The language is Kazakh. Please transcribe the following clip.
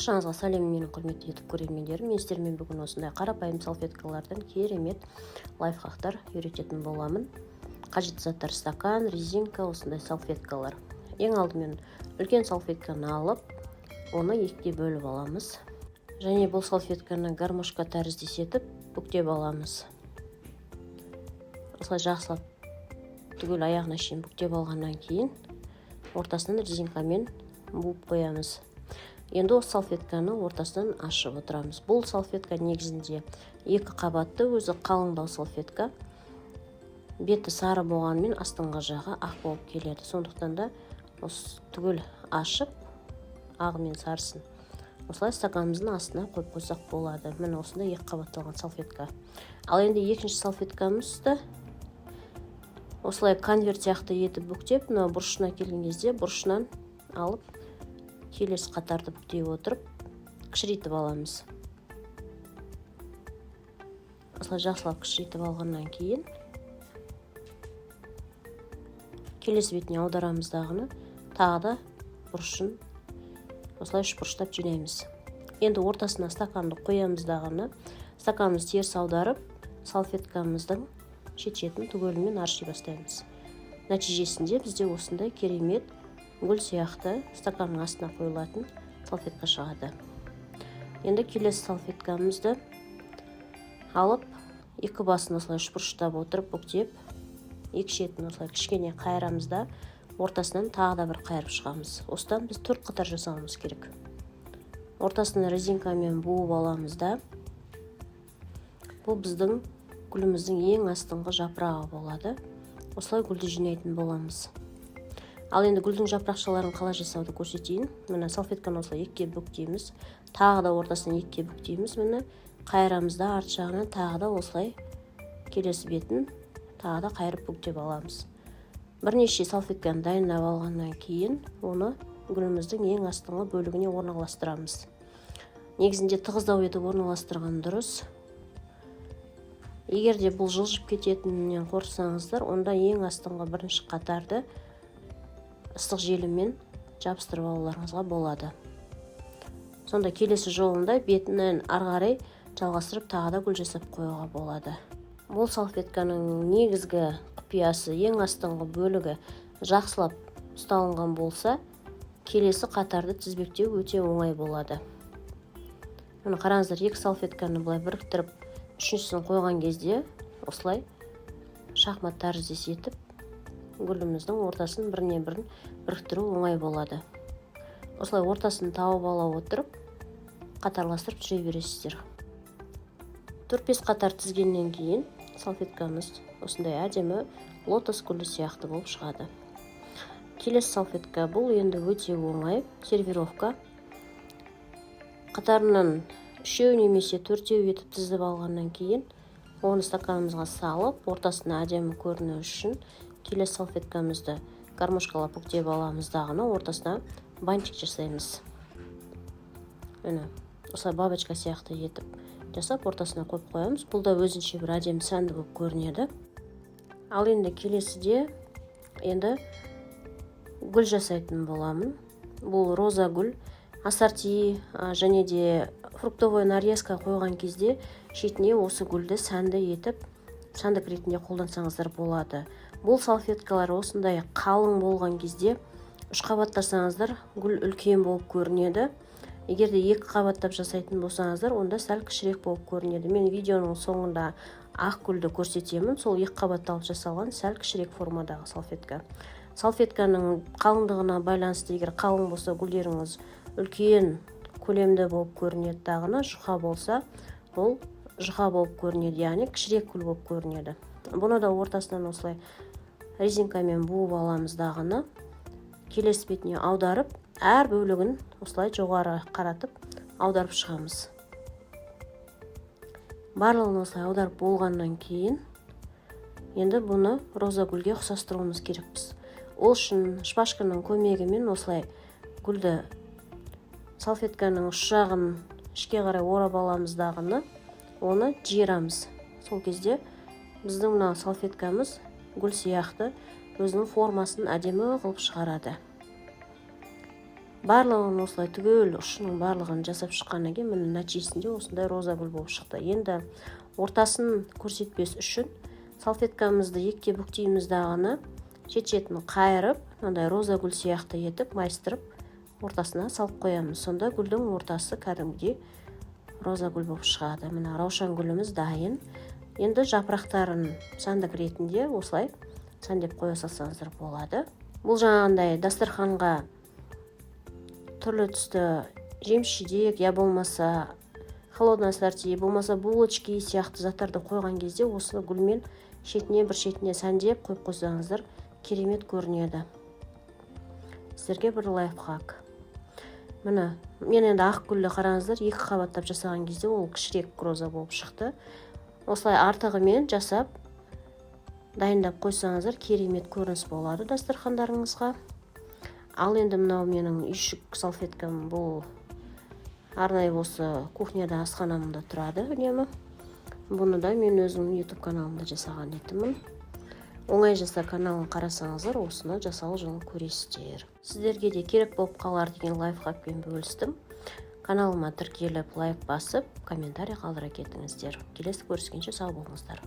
Баршаңызға сәлем, менің құрметті YouTube көрермендерім! Мен сіздермен бүгін осындай қарапайым салфеткалардан керемет лайфхактар үйрететін боламын. Қажетті заттар: стакан, резинка, осындай салфеткалар. Ең алдымен үлкен салфетканы алып, оны екіге бөліп аламыз және бұл салфетканы гармошка тәріздес етіп бүктеп аламыз. Осылай жақсылап түгел аяғына шейін бүктеп алғаннан кейін ортасынан резинкамен буып қоямыз. Енді осы салфетканы ортасынан ашып отырамыз. Бұл салфетка негізінде екі қабатты, өзі қалыңдау салфетка. Беті сары болғанымен, астыңғы жағы ақ болып келеді. Сондықтан да осы түгел ашып, ағы мен сарысын осылай стаканымыздың астына қойып қойсақ болады. Міне, осындай екі қабатталған салфетка. Ал енді екінші салфеткамызды осылай конверт сияқты етіп бүктеп, мына бұрышына келген кезде бұрышынан алып, келесі қатарды бүктей отырып, кішірейтіп аламыз. Осылай жақсылап кішірейтіп алғаннан кейін келесі бетіне аударамыз дағыны, тағы да бұрышын осылай үшбұрыштап жинаймыз. Енді ортасына стаканды қоямыз дағыны, стаканымызды теріс аударып, салфеткамыздың шет шетін түгелімен арши бастаймыз. Нәтижесінде бізде осындай керемет гүл сияқты стаканның астына қойылатын салфетка шығады. Енді келесі салфеткамызды алып, екі басын осылай үшбұрыштап отырып бүктеп, екі шетін осылай кішкене қайырамыз да, ортасынан тағы да бір қайырып шығамыз. Осыдан біз төрт қатар жасауымыз керек. Ортасын резинкамен буып аламыз да, бұл біздің гүліміздің ең астыңғы жапырағы болады. Осылай гүлді жинайтын боламыз. Ал енді гүлдің жапырақшаларын қалай жасауды көрсетейін. Міне, салфетканы осылай екіге бүктейміз, тағы да ортасынан екіге бүктейміз. Міне, қайырамыз да, арт жағынан тағы да осылай келесі бетін тағы да қайырып, бүктеп аламыз. Бірнеше салфетканы дайындап алғаннан кейін оны гүліміздің ең астыңғы бөлігіне орналастырамыз. Негізінде тығыздау етіп орналастырған дұрыс. Егер де бұл жылжып кететінінен қорықсаңыздар, онда ең астыңғы бірінші қатарды ыстық желіммен жабыстырып алуларыңызға болады. Сонда келесі жолында бетінен ары қарай жалғастырып, тағы да гүл жасап қоюға болады. Бұл салфетканың негізгі құпиясы: ең астыңғы бөлігі жақсылап ұсталынған болса, келесі қатарды тізбектеу өте оңай болады. Міне, қараңыздар, екі салфетканы былай біріктіріп, үшіншісін қойған кезде осылай шахмат тәріздес етіп, гүліміздің ортасын біріне бірін біріктіру оңай болады. Осылай ортасын тауып ала отырып, қатарластырып жүре бересіздер. Төрт бес қатар тізгеннен кейін салфеткамыз осындай әдемі лотос гүлі сияқты болып шығады. Келесі салфетка, бұл енді өте оңай сервировка. Қатарынан үшеу немесе төртеу етіп тізіп алғаннан кейін, оны стаканымызға салып, ортасына әдемі көріну үшін келесі салфеткамызды гармошкалап бүктеп аламыз дағыны, ортасына бантик жасаймыз. Міне, осылай бабочка сияқты етіп жасап, ортасына қойып қоямыз. Бұл да өзінше бір әдемі, сәнді болып көрінеді. Ал енді келесіде енді гүл жасайтын боламын. Бұл роза гүл ассорти және де фруктовый нарезка қойған кезде шетіне осы гүлді сәнді етіп, сәндік ретінде қолдансаңыздар болады. Бұл салфеткалар осындай қалың болған кезде үш қабаттасаңыздар, гүл үлкен болып көрінеді. Егер де екі қабаттап жасайтын болсаңыздар, онда сәл кішірек болып көрінеді. Мен видеоның соңында ақ гүлді көрсетемін, сол екі қабатталып жасалған, сәл кішірек формадағы салфетка. Салфетканың қалыңдығына байланысты: егер қалың болса, гүлдеріңіз үлкен көлемді болып көрінеді дағыны, жұқа болса, ол жұқа болып көрінеді, яғни кішірек гүл болып көрінеді. Бұны да ортасынан осылай резинкамен буып аламыз дағыны, келесі бетіне аударып, әр бөлігін осылай жоғары қаратып аударып шығамыз. Барлығын осылай аударып болғаннан кейін енді бұны роза гүлге ұқсастыруымыз керекпіз. Ол үшін шпажканың көмегімен осылай гүлді салфетканың ұш жағын ішке қарай орап аламыз дағыны, оны жиырамыз. Сол кезде біздің мына салфеткамыз гүл сияқты өзінің формасын әдемі қылып шығарады. Барлығын осылай түгел, ұшының барлығын жасап шыққаннан кейін, міне, нәтижесінде осындай роза гүл болып шықты. Енді ортасын көрсетпес үшін салфеткамызды екіге бүктейміз дағыны, шет шетін қайырып, мынандай роза гүл сияқты етіп майыстырып, ортасына салып қоямыз. Сонда гүлдің ортасы кәдімгідей роза гүл болып шығады. Міне, раушан гүліміз дайын. Енді жапырақтарын сәндік ретінде осылай сәндеп қоя салсаңыздар болады. Бұл жаңағындай дастарханға түрлі түсті жеміс жидек я болмаса холодный ассорти, болмаса булочки сияқты заттарды қойған кезде, осы гүлмен шетіне, бір шетіне сәндеп қойып қойсаңыздар, керемет көрінеді. Сіздерге бір лайфхак. Міне, мен енді ақ гүлді, қараңыздар, екі қабаттап жасаған кезде ол кішірек роза болып шықты. Осылай артығымен жасап, дайындап қойсаңыздар, керемет көрініс болады дастархандарыңызға. Ал енді мынау менің үйшік салфеткам. Бұл арнайы осы кухняда, асханамда тұрады үнемі. Бұны да мен өзімнің Ютуб каналымда жасаған едім. «Оңай жаса» каналын қарасаңыздар, осыны жасау жолын көресіздер. Сіздерге де керек болып қалар деген лайфхакпен бөлістім. Каналыма тіркеліп, лайк басып, комментарий қалдыра кетіңіздер. Келесі көріскенше сау болыңыздар.